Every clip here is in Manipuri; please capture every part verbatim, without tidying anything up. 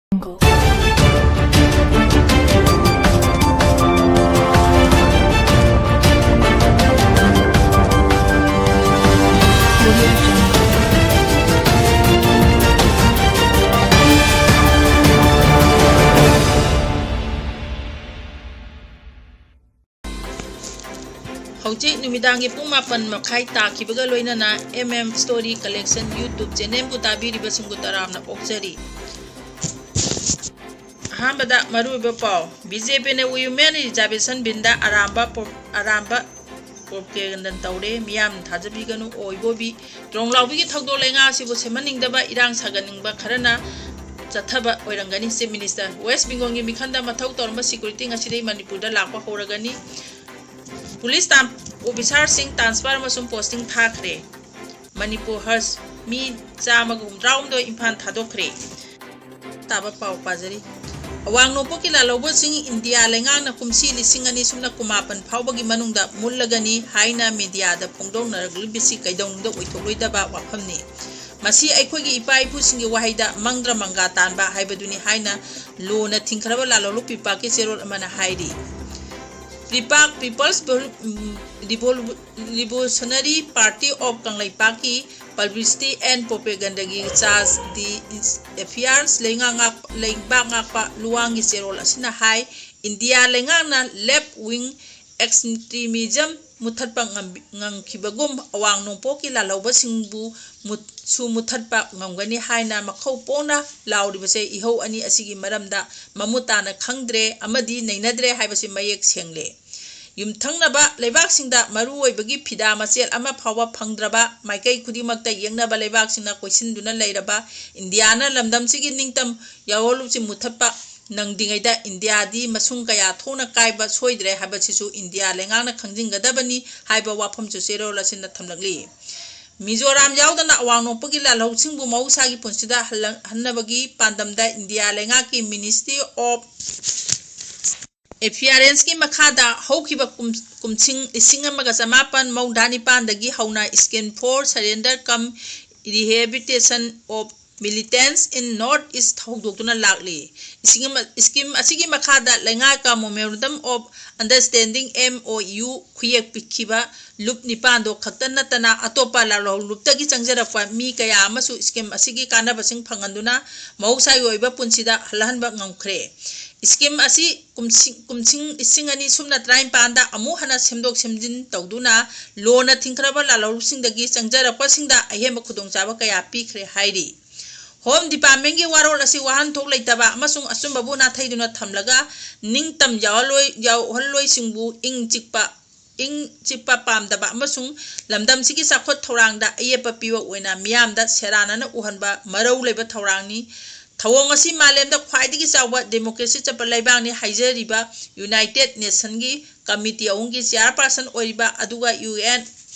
ꯍꯧꯖꯤꯛ ꯅꯨꯃꯤꯗꯥꯡꯒꯤ ꯄꯨꯡ ꯃꯥꯄꯟ ꯃꯈꯥꯏ ꯇꯥꯈꯤꯕꯒ ꯂꯣꯏꯅꯅ M M Story Collection YouTube channelꯕꯨ ꯇꯥꯕꯤꯔꯤꯕꯁꯤꯡꯕꯨ ꯇꯔꯥꯝꯅ ꯑꯣꯛꯆꯔꯤ꯫ ꯑꯍꯥꯟꯕꯗ ꯃꯔꯨꯑꯣꯏꯕ ꯄꯥꯎ, BJPꯅ Women Reservation Billꯗ ꯑꯔꯥꯝꯕ ꯄ꯭ꯔꯣ-, ꯑꯔꯥꯝꯕ propaganda ꯇꯧꯔꯦ, ꯃꯤꯌꯥꯝ ꯊꯥꯖꯕꯤꯒꯅꯨ, ꯑꯣꯏꯕꯣꯕꯤ꯫ ꯇ꯭ꯔꯣꯡꯂꯥꯎꯕꯤꯒꯤ ꯊꯧꯗꯣꯛ ꯂꯩꯉꯥꯛ ꯑꯁꯤꯕꯨ ꯁꯦꯝꯍꯟꯅꯤꯡꯗꯕ ꯏꯔꯥꯡ ꯁꯥꯒꯠꯅꯤꯡꯕ ꯈꯔꯅ ꯆꯠꯊꯕ ꯑꯣꯏꯔꯝꯒꯅꯤ, Chief Minister꯫ West Bengalꯒꯤ ꯃꯤꯈꯜꯗ ꯃꯊꯧ ꯇꯧꯔꯝꯕ security ꯉꯁꯤꯗꯒꯤ ꯃꯅꯤꯄꯨꯔꯗ ꯂꯥꯛꯄ ꯍꯧꯔꯒꯅꯤ꯫ Police ꯇꯥꯝ-, officerꯁꯤꯡ transfer ꯑꯃꯁꯨꯡ posting ꯊꯥꯈ꯭ꯔꯦ꯫ ꯃꯅꯤꯄꯨꯔ ꯍꯖ ꯃꯤ ꯆꯥꯝꯃꯒ ꯍꯨꯝꯗ꯭ꯔꯥꯍꯨꯝꯗꯣꯏ ꯏꯝꯐꯥꯜ ꯊꯥꯗꯣꯛꯈ꯭ꯔꯦ꯫ ꯇꯥꯕ ꯄꯥꯎ ꯄꯥꯖꯔꯤ꯫ ꯑꯋꯥꯡ ꯅꯣꯡꯄꯣꯛꯀꯤ ꯂꯥꯜꯍꯧꯕꯁꯤꯡ ꯏꯟꯗꯤꯌꯥ ꯂꯩꯉꯥꯛꯅ ꯀꯨꯝꯁꯤ ꯂꯤꯁꯤꯡ ꯑꯅꯤ ꯁꯨꯞꯅ ꯀꯨꯟꯃꯥꯄꯟ ꯐꯥꯎꯕꯒꯤ ꯃꯅꯨꯡꯗ ꯃꯨꯠꯂꯒꯅꯤ ꯍꯥꯏꯅ mediaꯗ ꯐꯣꯡꯗꯣꯛꯅꯔꯛꯂꯤꯕꯁꯤ ꯀꯩꯗꯧꯅꯨꯡꯗ ꯑꯣꯏꯊꯣꯛꯂꯣꯏꯗꯕ ꯋꯥꯐꯝꯅꯤ꯫ ꯃꯁꯤ ꯑꯩꯈꯣꯏꯒꯤ ꯏꯄꯥ ꯏꯄꯨꯁꯤꯡꯒꯤ ꯋꯥꯍꯩꯗ ꯃꯪꯗ꯭ꯔ ꯃꯪꯒꯥ ꯇꯥꯟꯕ ꯍꯥꯏꯕꯗꯨꯅꯤ ꯍꯥꯏꯅ ꯂꯣꯅ ꯊꯤꯡꯈ꯭ꯔꯕ ꯂꯥꯜꯍꯧꯂꯨꯞ ꯄꯤꯄꯥꯛꯀꯤ ꯆꯦꯔꯣꯜ ꯑꯃꯅ ꯍꯥꯏꯔꯤ꯫ ꯄꯤꯄꯥꯛ People's Revol-, Revolutionary Party of ꯀꯪꯂꯩꯄꯥꯛꯀꯤ Publicity and Propagandaꯒꯤ charge d'affaires ꯂꯩꯉꯥꯛ ꯉꯥꯛ-, ꯂꯩꯕꯥꯛ ꯉꯥꯛꯄ ꯂꯨꯋꯥꯡꯒꯤ ꯆꯦꯔꯣꯜ ꯑꯁꯤꯅ ꯍꯥꯏ, ꯏꯟꯗꯤꯌꯥ ꯂꯩꯉꯥꯛꯅ left wing extremism ꯃꯨꯊꯠꯄ ꯉꯝꯕꯤ-, ꯉꯝꯈꯤꯕꯒꯨꯝ ꯑꯋꯥꯡ ꯅꯣꯡꯄꯣꯛꯀꯤ ꯂꯥꯜꯍꯧꯕꯁꯤꯡꯕꯨ ꯃꯨꯠ-, ꯁꯨ ꯃꯨꯊꯠꯄ ꯉꯝꯒꯅꯤ ꯍꯥꯏꯅ ꯃꯈꯧ ꯄꯣꯛꯅ ꯂꯥꯎꯔꯤꯕꯁꯦ ꯏꯍꯧ ꯑꯅꯤ ꯑꯁꯤꯒꯤ ꯃꯔꯝꯗ ꯃꯃꯨꯠ ꯇꯥꯅ ꯈꯪꯗ꯭ꯔꯦ ꯑꯃꯗꯤ ꯅꯩꯅꯗ꯭ꯔꯦ ꯍꯥꯏꯕꯁꯤ ꯃꯌꯦꯛ ꯁꯦꯡꯂꯦ꯫ ꯌꯨꯝꯊꯪꯅꯕ ꯂꯩꯕꯥꯛꯁꯤꯡꯗ ꯃꯔꯨꯑꯣꯏꯕꯒꯤ ꯐꯤꯗꯥ ꯃꯆꯦꯠ ꯑꯃ ꯐꯥꯎꯕ ꯐꯪꯗ꯭ꯔꯕ, ꯃꯥꯏꯀꯩ ꯈꯨꯗꯤꯡꯃꯛꯇ ꯌꯦꯛꯅꯕ ꯂꯩꯕꯥꯛꯁꯤꯡꯅ ꯀꯣꯏꯁꯤꯟꯗꯨꯅ ꯂꯩꯔꯕ ꯏꯟꯗꯤꯌꯥꯅ ꯂꯝꯗꯝꯁꯤꯒꯤ ꯅꯤꯡꯇꯝ ꯌꯥꯑꯣꯜꯂꯨꯞꯁꯤ ꯃꯨꯊꯠꯄ ꯅꯪꯗ꯭ꯔꯤꯉꯩꯗ ꯏꯟꯗꯤꯌꯥꯗꯤ ꯃꯁꯨꯡ ꯀꯌꯥ ꯊꯣꯛꯅ ꯀꯥꯏꯕ ꯁꯣꯏꯗ꯭ꯔꯦ ꯍꯥꯏꯕꯁꯤꯁꯨ ꯏꯟꯗꯤꯌꯥ ꯂꯩꯉꯥꯛꯅ ꯈꯪꯖꯤꯟꯒꯗꯕꯅꯤ ꯍꯥꯏꯕ ꯋꯥꯐꯝꯁꯨ ꯆꯦꯔꯣꯜ ꯑꯁꯤꯅ ꯊꯝꯂꯛꯂꯤ꯫ ꯃꯤꯖꯣꯔꯥꯝ ꯌꯥꯎꯗꯅ ꯑꯋꯥꯡ ꯅꯣꯡꯄꯣꯛꯀꯤ ꯂꯥꯜꯍꯧꯁꯤꯡꯕꯨ ꯃꯍꯧꯁꯥꯒꯤ ꯄꯨꯟꯁꯤꯗ ꯍꯜꯂ-, ꯍꯟꯅꯕꯒꯤ ꯄꯥꯟꯗꯝꯗ ꯏꯟꯗꯤꯌꯥ ꯂꯩꯉꯥꯛꯀꯤ Ministry of Affairsꯀꯤ ꯃꯈꯥꯗ ꯍꯧꯈꯤꯕ ꯀꯨꯝ-, ꯀꯨꯝꯁꯤꯡ ꯂꯤꯁꯤꯡ ꯑꯃꯒ ꯆꯃꯥꯄꯟ ꯃꯧꯗ꯭ꯔꯥ ꯅꯤꯄꯥꯟꯗꯒꯤ ꯍꯧꯅ Scheme for Surrender cum Rehabilitation of Militants in North East ꯍꯧꯗꯣꯛꯇꯨꯅ ꯂꯥꯛꯂꯤ꯫ Scheme ꯑꯁꯤꯒꯤ ꯃꯈꯥꯗ ꯂꯩꯉꯥꯛꯀ Memorandum of Understanding, M O U, ꯈꯨꯌꯦꯛ ꯄꯤꯈꯤꯕ ꯂꯨꯞ ꯅꯤꯄꯥꯟꯗꯣ ꯈꯛꯇ ꯅꯠꯇꯅ ꯑꯇꯣꯞꯄ ꯂꯥꯜꯍꯧ ꯂꯨꯞꯇꯒꯤ ꯆꯪꯖꯔꯛꯄ ꯃꯤ ꯀꯌꯥ ꯑꯃꯁꯨ scheme ꯑꯁꯤꯒꯤ ꯀꯥꯟꯅꯕꯁꯤꯡ ꯐꯪꯍꯟꯗꯨꯅ ꯃꯍꯧꯁꯥꯒꯤ ꯑꯣꯏꯕ ꯄꯨꯟꯁꯤꯗ ꯍꯜꯂꯍꯟꯕ ꯉꯝꯈ꯭ꯔꯦ꯫ Scheme ꯑꯁꯤ ꯀꯨꯝꯁꯤ-, ꯀꯨꯝꯁꯤꯡ ꯂꯤꯁꯤꯡ ꯑꯅꯤ ꯁꯨꯞꯅ ꯇꯔꯥꯅꯤꯄꯥꯟꯗ ꯑꯃꯨꯛ ꯍꯟꯅ ꯁꯦꯝꯗꯣꯛ ꯁꯦꯝꯖꯤꯟ ꯇꯧꯗꯨꯅ ꯂꯣꯟꯅ ꯊꯤꯡꯈ꯭ꯔꯕ ꯂꯥꯜꯍꯧꯂꯨꯞꯁꯤꯡꯗꯒꯤ ꯆꯪꯖꯔꯛꯄꯁꯤꯡꯗ ꯑꯍꯦꯟꯕ ꯈꯨꯗꯣꯡꯆꯥꯕ ꯀꯌꯥ ꯄꯤꯈ꯭ꯔꯦ ꯍꯥꯏꯔꯤ꯫ Home Departmentꯀꯤ ꯋꯥꯔꯣꯜ ꯑꯁꯤ ꯋꯥꯍꯟꯊꯣꯛ ꯂꯩꯇꯕ ꯑꯃꯁꯨꯡ ꯑꯆꯨꯝꯕꯕꯨ ꯅꯥꯊꯩꯗꯨꯅ ꯊꯝꯂꯒ ꯅꯤꯡꯇꯝ ꯌꯥꯎꯍꯜꯂꯣꯏ-, ꯌꯥꯎꯍꯜꯂꯣꯏꯁꯤꯡꯕꯨ ꯏꯪ ꯆꯤꯛꯄ, ꯏꯪ ꯆꯤꯛꯄ ꯄꯥꯝꯗꯕ ꯑꯃꯁꯨꯡ ꯂꯝꯗꯝꯁꯤꯒꯤ ꯆꯥꯎꯈꯠ ꯊꯧꯔꯥꯡꯗ ꯑꯌꯦꯠꯄ ꯄꯤꯕ ꯑꯣꯏꯅ ꯃꯤꯌꯥꯝꯗ ꯁꯦꯔꯥꯟꯅꯅ ꯎꯍꯟꯕ ꯃꯔꯧ ꯂꯩꯕ ꯊꯧꯔꯥꯡꯅꯤ꯫ ꯊꯧꯑꯣꯡ ꯑꯁꯤ ꯃꯥꯂꯦꯝꯗ ꯈ꯭ꯋꯥꯏꯗꯒꯤ ꯆꯥꯎꯕ democracy ꯆꯠꯄ ꯂꯩꯕꯥꯛꯅꯤ ꯍꯥꯏꯖꯔꯤꯕ United Nationꯒꯤ committee ꯑꯍꯨꯝꯒꯤ chairperson ꯑꯣꯏꯔꯤꯕ ꯑꯗꯨꯒ U N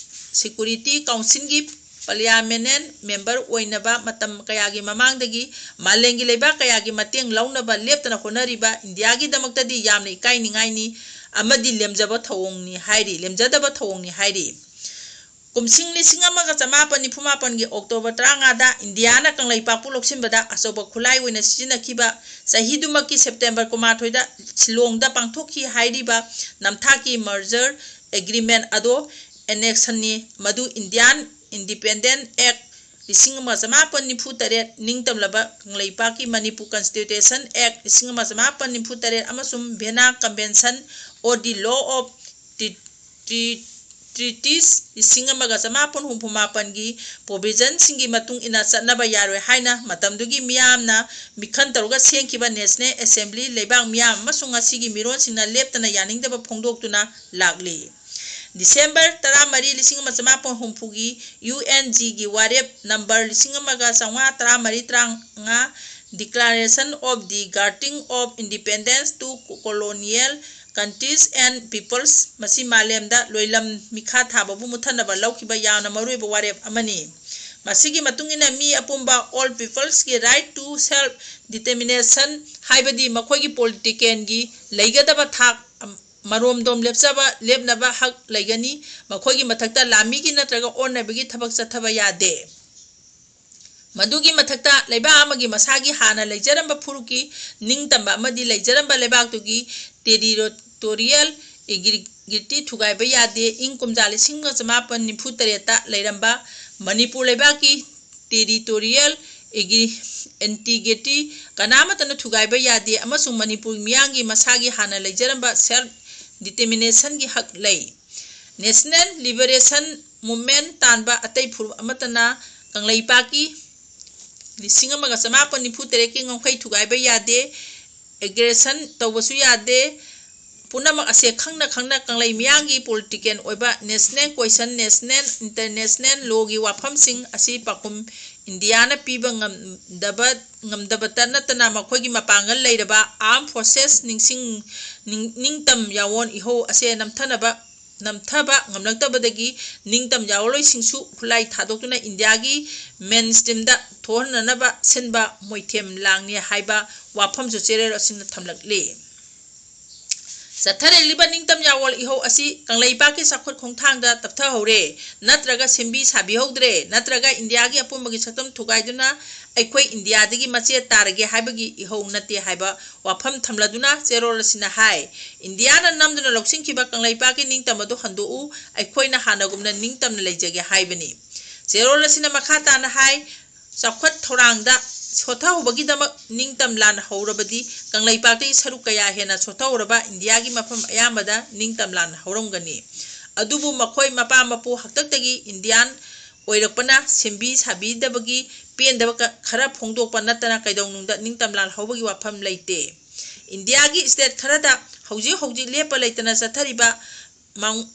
Security Councilꯒꯤ parliamentary member ꯑꯣꯏꯅꯕ ꯃꯇꯝ ꯀꯌꯥꯒꯤ ꯃꯃꯥꯡꯗꯒꯤ ꯃꯥꯂꯦꯝꯒꯤ ꯂꯩꯕꯥꯛ ꯀꯌꯥꯒꯤ ꯃꯇꯦꯡ ꯂꯧꯅꯕ ꯂꯦꯞꯇꯅ ꯍꯣꯠꯅꯔꯤꯕ ꯏꯟꯗꯤꯌꯥꯒꯤꯗꯃꯛꯇꯗꯤ ꯌꯥꯝꯅ ꯏꯀꯥꯏꯅꯤꯡꯉꯥꯏꯅꯤ ꯑꯃꯗꯤ ꯂꯦꯝꯖꯕ ꯊꯧꯑꯣꯡꯅꯤ ꯍꯥꯏꯔꯤ, ꯂꯦꯝꯖꯗꯕ ꯊꯧꯑꯣꯡꯅꯤ ꯍꯥꯏꯔꯤ꯫ ꯀꯨꯝꯁꯤꯡ ꯂꯤꯁꯤꯡ ꯑꯃꯒ ꯆꯃꯥꯄꯟ ꯅꯤꯐꯨ ꯃꯥꯄꯟꯒꯤ October ꯇꯔꯥꯃꯉꯥꯗ ꯏꯟꯗꯤꯌꯥꯅ ꯀꯪꯂꯩꯄꯥꯛꯄꯨ ꯂꯧꯁꯤꯟꯕꯗ ꯑꯆꯧꯕ ꯈꯨꯠꯂꯥꯏ ꯑꯣꯏꯅ ꯁꯤꯖꯤꯟꯅꯈꯤꯕ ꯆꯍꯤꯗꯨꯃꯛꯀꯤ September ꯀꯨꯟꯃꯥꯊꯣꯏꯗ ꯁꯤꯂꯣꯡꯗ ꯄꯥꯡꯊꯣꯛꯈꯤ ꯍꯥꯏꯔꯤꯕ ꯅꯝꯊꯥꯛꯀꯤ merger agreement ꯑꯗꯣ annexionꯅꯤ꯫ ꯃꯗꯨ Indian Independence Act ꯂꯤꯁꯤꯡ ꯑꯃ ꯆꯃꯥꯄꯟ ꯅꯤꯐꯨ ꯇꯔꯦꯠ, ꯅꯤꯡꯇꯝꯂꯕ ꯀꯪꯂꯩꯄꯥꯛꯀꯤ Manipur Constitution Act ꯂꯤꯁꯤꯡ ꯑꯃ ꯆꯃꯥꯄꯟ ꯅꯤꯐꯨ ꯇꯔꯦꯠ ꯑꯃꯁꯨꯡ Vienna Convention on the Law of Tre-, Tre-, Treaties ꯂꯤꯁꯤꯡ ꯑꯃꯒ ꯆꯃꯥꯄꯟ ꯍꯨꯝꯐꯨ ꯃꯥꯄꯟꯒꯤ provisionꯁꯤꯡꯒꯤ ꯃꯇꯨꯡ ꯏꯟꯅ ꯆꯠꯅꯕ ꯌꯥꯔꯣꯏ ꯍꯥꯏꯅ ꯃꯇꯝꯗꯨꯒꯤ ꯃꯤꯌꯥꯝꯅ ꯃꯤꯈꯜ ꯇꯧꯔꯒ ꯁꯦꯝꯈꯤꯕ National Assembly ꯂꯩꯕꯥꯛ ꯃꯤꯌꯥꯝ ꯑꯃꯁꯨꯡ ꯉꯁꯤꯒꯤ ꯃꯤꯔꯣꯟꯁꯤꯡꯅ ꯂꯦꯞꯇꯅ ꯌꯥꯅꯤꯡꯗꯕ ꯐꯣꯡꯗꯣꯛꯇꯨꯅ ꯂꯥꯛꯂꯤ꯫ December ꯇꯔꯥꯃꯔꯤ, ꯂꯤꯁꯤꯡ ꯑꯃ ꯆꯃꯥꯄꯟ ꯍꯨꯝꯐꯨꯒꯤ U N Gꯒꯤ ꯋꯥꯔꯦꯞ number ꯂꯤꯁꯤꯡ ꯑꯃꯒ ꯆꯥꯝꯃꯉꯥ ꯇꯔꯥꯃꯔꯤ ꯇꯔꯥꯃꯉꯥ, Declaration of the Granting of Independence to Colonial Countries and Peoples, ꯃꯁꯤ ꯃꯥꯂꯦꯝꯗ ꯂꯣꯏꯂꯝ ꯃꯤꯈꯥ ꯊꯥꯕꯕꯨ ꯃꯨꯠꯊꯠꯅꯕ ꯂꯧꯈꯤꯕ ꯌꯥꯝꯅ ꯃꯔꯨꯑꯣꯏꯕ ꯋꯥꯔꯦꯞ ꯑꯃꯅꯤ꯫ ꯃꯁꯤꯒꯤ ꯃꯇꯨꯡ ꯏꯟꯅ ꯃꯤ ꯑꯄꯨꯝꯕ all peoplesꯀꯤ right to self determination, ꯍꯥꯏꯕꯗꯤ ꯃꯈꯣꯏꯒꯤ politicianꯒꯤ ꯂꯩꯒꯗꯕ ꯊꯥꯛ, ꯑꯝ, ꯃꯔꯣꯝꯗꯣꯝ ꯂꯦꯞꯆꯕ, ꯂꯦꯞꯅꯕ ꯍꯛ ꯂꯩꯒꯅꯤ꯫ ꯃꯈꯣꯏꯒꯤ ꯃꯊꯛꯇ ꯂꯥꯟꯃꯤꯒꯤ ꯅꯠꯇ꯭ꯔꯒ ꯑꯣꯟꯅꯕꯒꯤ ꯊꯕꯛ ꯆꯠꯊꯕ ꯌꯥꯗꯦ꯫ ꯃꯗꯨꯒꯤ ꯃꯊꯛꯇ, ꯂꯩꯕꯥꯛ ꯑꯃꯒꯤ ꯃꯁꯥꯒꯤ ꯍꯥꯟꯅ ꯂꯩꯖꯔꯝꯕ ꯐꯨꯔꯨꯞꯀꯤ ꯅꯤꯡꯇꯝꯕ ꯑꯃꯗꯤ ꯂꯩꯖꯔꯝꯕ ꯂꯩꯕꯥꯛꯇꯨꯒꯤ territorial integrity ꯊꯨꯒꯥꯏꯕ ꯌꯥꯗꯦ꯫ ꯏꯪ ꯀꯨꯝꯖꯥ ꯂꯤꯁꯤꯡ ꯑꯃ ꯆꯃꯥꯄꯟ ꯅꯤꯐꯨ ꯇꯔꯦꯠꯇ ꯂꯩꯔꯝꯕ ꯃꯅꯤꯄꯨꯔ ꯂꯩꯕꯥꯛꯀꯤ territorial ꯏꯒꯤ-, integrity ꯀꯅꯥꯃꯠꯇꯅ ꯊꯨꯒꯥꯏꯕ ꯌꯥꯗꯦ ꯑꯃꯁꯨꯡ ꯃꯅꯤꯄꯨꯔ ꯃꯤꯌꯥꯝꯒꯤ ꯃꯁꯥꯒꯤ ꯍꯥꯟꯅ ꯂꯩꯖꯔꯝꯕ self determinationꯒꯤ ꯍꯛ ꯂꯩ꯫ National Liberation Movement ꯇꯥꯟꯕ ꯑꯇꯩ ꯐꯨꯔꯨꯞ ꯑꯃꯠꯇꯅ ꯀꯪꯂꯩꯄꯥꯛꯀꯤ ꯂꯤꯁꯤꯡ ꯑꯃꯒ ꯆꯃꯥꯄꯟ ꯅꯤꯐꯨ ꯇꯔꯦꯠꯀꯤ ꯉꯝꯈꯩ ꯊꯨꯒꯥꯏꯕ ꯌꯥꯗꯦ, aggression ꯇꯧꯕꯁꯨ ꯌꯥꯗꯦ꯫ ꯄꯨꯝꯅꯃꯛ ꯑꯁꯦ ꯈꯪꯅ ꯈꯪꯅ ꯀꯪꯂꯩ ꯃꯤꯌꯥꯝꯒꯤ political ꯑꯣꯏꯕ national question, national international lawꯒꯤ ꯋꯥꯐꯝꯁꯤꯡ ꯑꯁꯤ ꯄꯥꯎꯈꯨꯝ ꯏꯟꯗꯤꯌꯥꯅ ꯄꯤꯕ ꯉꯝꯗꯕ, ꯉꯝꯗꯕꯇ ꯅꯠꯇꯅ ꯃꯈꯣꯏꯒꯤ ꯃꯄꯥꯡꯒꯜ ꯂꯩꯔꯕ armed forces ꯅꯤꯡꯁꯤꯡ-, ꯅꯤꯡ-, ꯅꯤꯡꯇꯝ ꯌꯥꯑꯣꯟ ꯏꯍꯧ ꯑꯁꯦ ꯅꯝꯊꯅꯕ, ꯅꯝꯊꯕ ꯉꯝꯂꯛꯇꯕꯗꯒꯤ ꯅꯤꯡꯇꯝ ꯌꯥꯑꯣꯟꯂꯣꯏꯁꯤꯡꯁꯨ ꯈꯨꯠꯂꯥꯏ ꯊꯥꯗꯣꯛꯇꯨꯅ ꯏꯟꯗꯤꯌꯥꯒꯤ mainstreamꯗ ꯊꯣꯛꯍꯟꯅꯅꯕ ꯁꯤꯟꯕ ꯃꯣꯏꯊꯦꯝ ꯂꯥꯡꯅꯤ ꯍꯥꯏꯕ ꯋꯥꯐꯝꯁꯨ ꯆꯦꯔꯣꯜ ꯑꯁꯤꯅ ꯊꯝꯂꯛꯂꯤ꯫ ꯆꯠꯊꯔꯛꯂꯤꯕ ꯅꯤꯡꯇꯝ ꯌꯥꯑꯣꯜ ꯏꯍꯧ ꯑꯁꯤ ꯀꯪꯂꯩꯄꯥꯛꯀꯤ ꯆꯥꯎꯈꯠ ꯈꯣꯡꯊꯥꯡꯗ ꯇꯞꯊꯍꯧꯔꯦ, ꯅꯠꯇ꯭ꯔꯒ ꯁꯦꯝꯕꯤ ꯁꯥꯕꯤꯍꯧꯗ꯭ꯔꯦ, ꯅꯠꯇ꯭ꯔꯒ ꯏꯟꯗꯤꯌꯥꯒꯤ ꯑꯄꯨꯟꯕꯒꯤ ꯁꯛꯇꯝ ꯊꯨꯒꯥꯏꯗꯨꯅ ꯑꯩꯈꯣꯏ ꯏꯟꯗꯤꯌꯥꯗꯒꯤ ꯃꯆꯦꯠ ꯇꯥꯔꯒꯦ ꯍꯥꯏꯕꯒꯤ ꯏꯍꯧ ꯅꯠꯇꯦ ꯍꯥꯏꯕ ꯋꯥꯐꯝ ꯊꯝꯂꯗꯨꯅ ꯆꯦꯔꯣꯜ ꯑꯁꯤꯅ ꯍꯥꯏ, ꯏꯟꯗꯤꯌꯥꯅ ꯅꯝꯗꯨꯅ ꯂꯧꯁꯤꯟꯈꯤꯕ ꯀꯪꯂꯩꯄꯥꯛꯀꯤ ꯅꯤꯡꯇꯝ ꯑꯗꯨ ꯍꯟꯗꯣꯛꯎ, ꯑꯩꯈꯣꯏꯅ ꯍꯥꯟꯅꯒꯨꯝꯅ ꯅꯤꯡꯇꯝꯅ ꯂꯩꯖꯒꯦ ꯍꯥꯏꯕꯅꯤ꯫ ꯆꯦꯔꯣꯜ ꯑꯁꯤꯅ ꯃꯈꯥ ꯇꯥꯅ ꯍꯥꯏ, ꯆꯥꯎꯈꯠ ꯊꯧꯔꯥꯡꯗ ꯁꯣꯊꯍꯧꯕꯒꯤꯗꯃꯛ ꯅꯤꯡꯇꯝ ꯂꯥꯟ ꯍꯧꯔꯕꯗꯤ ꯀꯪꯂꯩꯄꯥꯛꯇꯒꯤ ꯁꯔꯨꯛ ꯀꯌꯥ ꯍꯦꯟꯅ ꯁꯣꯊꯍꯧꯔꯕ ꯏꯟꯗꯤꯌꯥꯒꯤ ꯃꯐꯝ ꯑꯌꯥꯝꯕꯗ ꯅꯤꯡꯇꯝ ꯂꯥꯟ ꯍꯧꯔꯝꯒꯅꯤ꯫ ꯑꯗꯨꯕꯨ ꯃꯈꯣꯏ ꯃꯄꯥ ꯃꯄꯨ ꯍꯥꯛꯇꯛꯇꯒꯤ ꯏꯟꯗꯤꯌꯥꯟ ꯑꯣꯏꯔꯛꯄꯅ ꯁꯦꯝꯕꯤ ꯁꯥꯕꯤꯗꯕꯒꯤ ꯄꯦꯟꯗꯕ ꯀ-, ꯈꯔ ꯐꯣꯡꯗꯣꯛꯄ ꯅꯠꯇꯅ ꯀꯩꯗꯧꯅꯨꯡꯗ ꯅꯤꯡꯇꯝ ꯂꯥꯟ ꯍꯧꯕꯒꯤ ꯋꯥꯐꯝ ꯂꯩꯇꯦ꯫ ꯏꯟꯗꯤꯌꯥꯒꯤ state ꯈꯔꯗ ꯍꯧꯖꯤꯛ ꯍꯧꯖꯤꯛ ꯂꯦꯞꯄ ꯂꯩꯇꯅ ꯆꯠꯊꯔꯤꯕ ꯃꯥꯡ-,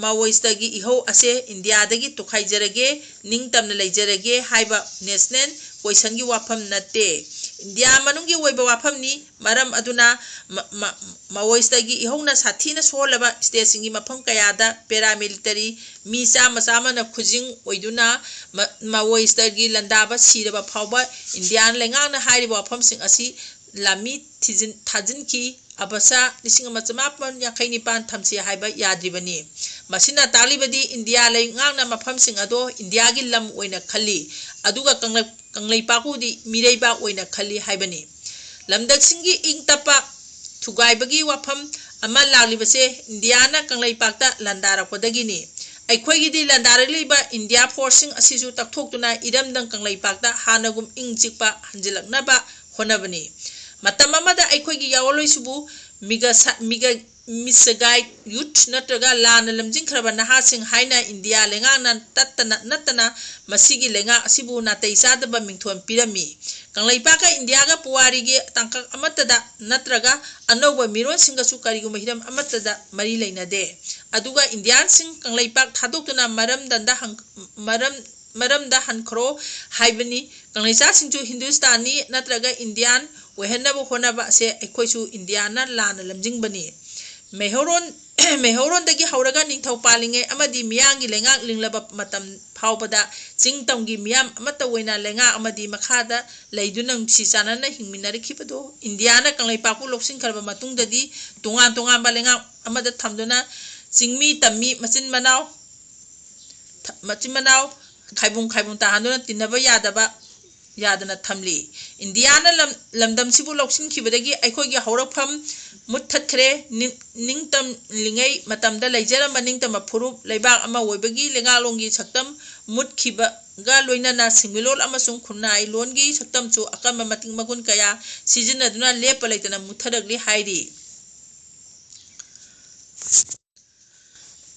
ꯃꯥꯑꯣꯏꯁꯇꯒꯤ ꯏꯍꯧ ꯑꯁꯦ ꯏꯟꯗꯤꯌꯥꯗꯒꯤ ꯇꯣꯈꯥꯏꯖꯔꯒꯦ, ꯅꯤꯡꯇꯝꯅ ꯂꯩꯖꯔꯒꯦ ꯍꯥꯏꯕ national questionꯒꯤ ꯋꯥꯐꯝ ꯅꯠꯇꯦ꯫ ꯏꯟꯗꯤꯌꯥ ꯃꯅꯨꯡꯒꯤ ꯑꯣꯏꯕ ꯋꯥꯐꯝꯅꯤ꯫ ꯃꯔꯝ ꯑꯗꯨꯅ ꯃ-, ꯃ-, ꯃꯥꯑꯣꯏꯁꯇꯒꯤ ꯏꯍꯧꯅ ꯁꯥꯊꯤꯅ ꯁꯣꯛꯍꯜꯂꯕ stateꯁꯤꯡꯒꯤ ꯃꯐꯝ ꯀꯌꯥꯗ paramilitary ꯃꯤ ꯆꯥꯝꯃ ꯆꯥꯝꯃꯅ ꯈꯨꯖꯤꯡ ꯑꯣꯏꯗꯨꯅ ꯃ-, ꯃꯥꯑꯣꯏꯁꯇꯒꯤ ꯂꯥꯟꯗꯥꯕ ꯁꯤꯔꯕ ꯐꯥꯎꯕ ꯏꯟꯗꯤꯌꯥ ꯂꯩꯉꯥꯛꯅ ꯍꯥꯏꯔꯤꯕ ꯋꯥꯐꯝꯁꯤꯡ ꯑꯁꯤ ꯂꯥꯟꯃꯤ ꯊꯤꯖꯤꯟ-, ꯊꯥꯖꯤꯟꯈꯤ꯫ ꯑꯕꯁꯥ ꯂꯤꯁꯤꯡ ꯑꯃ ꯆꯃꯥꯄꯟ ꯌꯥꯡꯈꯩ ꯅꯤꯄꯥꯟ ꯊꯝꯁꯤ ꯍꯥꯏꯕ ꯌꯥꯗ꯭ꯔꯤꯕꯅꯤ꯫ ꯃꯁꯤꯅ ꯇꯥꯛꯂꯤꯕꯗꯤ ꯏꯟꯗꯤꯌꯥ ꯂꯩꯉꯥꯛꯅ ꯃꯐꯝꯁꯤꯡ ꯑꯗꯣ ꯏꯟꯗꯤꯌꯥꯒꯤ ꯂꯝ ꯑꯣꯏꯅ ꯈꯜꯂꯤ, ꯑꯗꯨꯒ ꯀꯪꯂꯩ-, ꯀꯪꯂꯩꯄꯥꯛꯄꯨꯗꯤ ꯃꯤꯔꯩꯕꯥꯛ ꯑꯣꯏꯅ ꯈꯜꯂꯤ ꯍꯥꯏꯕꯅꯤ꯫ ꯂꯝꯗꯝꯁꯤꯡꯒꯤ ꯏꯪ ꯇꯞꯄ ꯊꯨꯒꯥꯏꯕꯒꯤ ꯋꯥꯐꯝ ꯑꯃ ꯂꯥꯛꯂꯤꯕꯁꯦ ꯏꯟꯗꯤꯌꯥꯅ ꯀꯪꯂꯩꯄꯥꯛꯇ ꯂꯥꯟꯗꯥꯔꯛꯄꯗꯒꯤꯅꯤ꯫ ꯑꯩꯈꯣꯏꯒꯤꯗꯤ ꯂꯥꯟꯗꯥꯔꯛꯂꯤꯕ ꯏꯟꯗꯤꯌꯥ ꯐꯣꯔꯁꯁꯤꯡ ꯑꯁꯤꯁꯨ ꯇꯛꯊꯣꯛꯇꯨꯅ ꯏꯔꯝꯗꯝ ꯀꯪꯂꯩꯄꯥꯛꯇ ꯍꯥꯟꯅꯒꯨꯝ ꯏꯪ ꯆꯤꯛꯄ ꯍꯟꯖꯤꯜꯂꯛꯅꯕ ꯍꯣꯠꯅꯕꯅꯤ꯫ ꯃꯇꯝ ꯑꯃꯗ ꯑꯩꯈꯣꯏꯒꯤ ꯌꯥꯑꯣꯟꯂꯣꯏꯁꯤꯕꯨ ꯃꯤꯒ ꯁ-, ꯃꯤꯒ, ꯃꯤꯁꯒꯥꯏꯠ ꯌꯨꯊ ꯅꯠꯇ꯭ꯔꯒ ꯂꯥꯟꯅ ꯂꯝꯖꯤꯡꯈ꯭ꯔꯕ ꯅꯍꯥꯁꯤꯡ ꯍꯥꯏꯅ ꯏꯟꯗꯤꯌꯥ ꯂꯩꯉꯥꯛꯅ ꯇꯠꯇꯅ ꯅꯠꯇꯅ ꯃꯁꯤꯒꯤ ꯂꯩꯉꯥꯛ ꯑꯁꯤꯕꯨ ꯅꯥꯇꯩ ꯆꯥꯗꯕ ꯃꯤꯡꯊꯣꯟ ꯄꯤꯔꯝꯃꯤ꯫ ꯀꯪꯂꯩꯄꯥꯛꯀ ꯏꯟꯗꯤꯌꯥꯒ ꯄꯨꯋꯥꯔꯤꯒꯤ ꯇꯥꯡꯀꯛ ꯑꯃꯠꯇꯗ ꯅꯠꯇ꯭ꯔꯒ ꯑꯅꯧꯕ ꯃꯤꯔꯣꯟꯁꯤꯡꯒꯁꯨ ꯀꯔꯤꯒꯨꯝꯕ ꯍꯤꯔꯝ ꯑꯃꯠꯇꯗ ꯃꯔꯤ ꯂꯩꯅꯗꯦ꯫ ꯑꯗꯨꯒ ꯏꯟꯗꯤꯌꯥꯟꯁꯤꯡ ꯀꯪꯂꯩꯄꯥꯛ ꯊꯥꯗꯣꯛꯇꯨꯅ ꯃꯔꯝꯗꯝꯗ ꯍꯪ-, ꯃꯔꯝ, ꯃꯔꯝꯗ ꯍꯟꯈ꯭ꯔꯣ ꯍꯥꯏꯕꯅꯤ꯫ ꯀꯪꯂꯩꯆꯥꯁꯤꯡꯁꯨ ꯍꯤꯟꯗꯨꯁꯇꯥꯅꯤ ꯅꯠꯇ꯭ꯔꯒ ꯏꯟꯗꯤꯌꯥꯟ ꯑꯣꯏꯍꯟꯅꯕ ꯍꯣꯠꯅꯕ ꯑꯁꯦ ꯑꯩꯈꯣꯏꯁꯨ ꯏꯟꯗꯤꯌꯥꯅ ꯂꯥꯟꯅ ꯂꯝꯖꯤꯡꯕꯅꯤ꯫ ꯃꯩꯍꯧꯔꯣꯟ, ꯃꯩꯍꯧꯔꯣꯟꯗꯒꯤ ꯍꯧꯔꯒ ꯅꯤꯡꯊꯧ ꯄꯥꯜꯂꯤꯉꯩ ꯑꯃꯗꯤ ꯃꯤꯌꯥꯝꯒꯤ ꯂꯩꯉꯥꯛ ꯂꯤꯡꯂꯕ ꯃꯇꯝ ꯐꯥꯎꯕꯗ ꯆꯤꯡ ꯇꯝꯒꯤ ꯃꯤꯌꯥꯝ ꯑꯃꯠꯇ ꯑꯣꯏꯅ ꯂꯩꯉꯥꯛ ꯑꯃꯗꯤ ꯃꯈꯥꯗ ꯂꯩꯗꯨꯅ ꯅꯨꯡꯁꯤ ꯆꯥꯟꯅꯅ ꯍꯤꯡꯃꯤꯟꯅꯔꯛꯈꯤꯕꯗꯣ ꯏꯟꯗꯤꯌꯥꯅ ꯀꯪꯂꯩꯄꯥꯛꯄꯨ ꯂꯧꯁꯤꯟꯈ꯭ꯔꯕ ꯃꯇꯨꯡꯗꯗꯤ ꯇꯣꯉꯥꯟ ꯇꯣꯉꯥꯟꯕ ꯂꯩꯉꯥꯛ ꯑꯃꯗ ꯊꯝꯗꯨꯅ ꯆꯤꯡꯃꯤ ꯇꯝꯃꯤ ꯃꯆꯤꯟ ꯃꯅꯥꯎ ꯊ-, ꯃꯆꯤꯟ ꯃꯅꯥꯎ ꯈꯥꯏꯕꯨꯡ ꯈꯥꯏꯕꯨꯡ ꯇꯥꯍꯟꯗꯨꯅ ꯇꯤꯟꯅꯕ ꯌꯥꯗꯕ, ꯌꯥꯗꯅ ꯊꯝꯂꯤ꯫ ꯏꯟꯗꯤꯌꯥꯅ ꯂꯝ-, ꯂꯝꯗꯝꯁꯤꯕꯨ ꯂꯧꯁꯤꯟꯈꯤꯕꯗꯒꯤ ꯑꯩꯈꯣꯏꯒꯤ ꯍꯧꯔꯛꯐꯝ ꯃꯨꯠꯊꯠꯈ꯭ꯔꯦ꯫ ꯅꯤꯡ-, ꯅꯤꯡꯇꯝꯂꯤꯉꯩ ꯃꯇꯝꯗ ꯂꯩꯖꯔꯝꯕ ꯅꯤꯡꯇꯝꯕ ꯐꯨꯔꯨꯞ, ꯂꯩꯕꯥꯛ ꯑꯃ ꯑꯣꯏꯕꯒꯤ ꯂꯩꯉꯥꯛꯂꯣꯟꯒꯤ ꯁꯛꯇꯝ ꯃꯨꯠꯈꯤꯕꯒ ꯂꯣꯏꯅꯅ ꯁꯤꯟꯃꯤꯠꯂꯣꯟ ꯑꯃꯁꯨꯡ ꯈꯨꯟꯅꯥꯏ ꯂꯣꯟꯒꯤ ꯁꯛꯇꯝꯁꯨ ꯑꯀꯟꯕ ꯃꯇꯤꯛ ꯃꯒꯨꯟ ꯀꯌꯥ ꯁꯤꯖꯤꯟꯅꯗꯨꯅ ꯂꯦꯞꯄ ꯂꯩꯇꯅ ꯃꯨꯠꯊꯔꯛꯂꯤ ꯍꯥꯏꯔꯤ꯫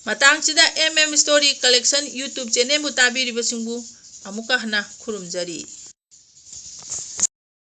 ꯃꯇꯥꯡꯁꯤꯗ M M Story Collection YouTube channelꯕꯨ ꯇꯥꯕꯤꯔꯤꯕꯁꯤꯡꯕꯨ ꯑꯃꯨꯛꯀ ꯍꯟꯅ ꯈꯨꯔꯨꯝꯖꯔꯤ꯫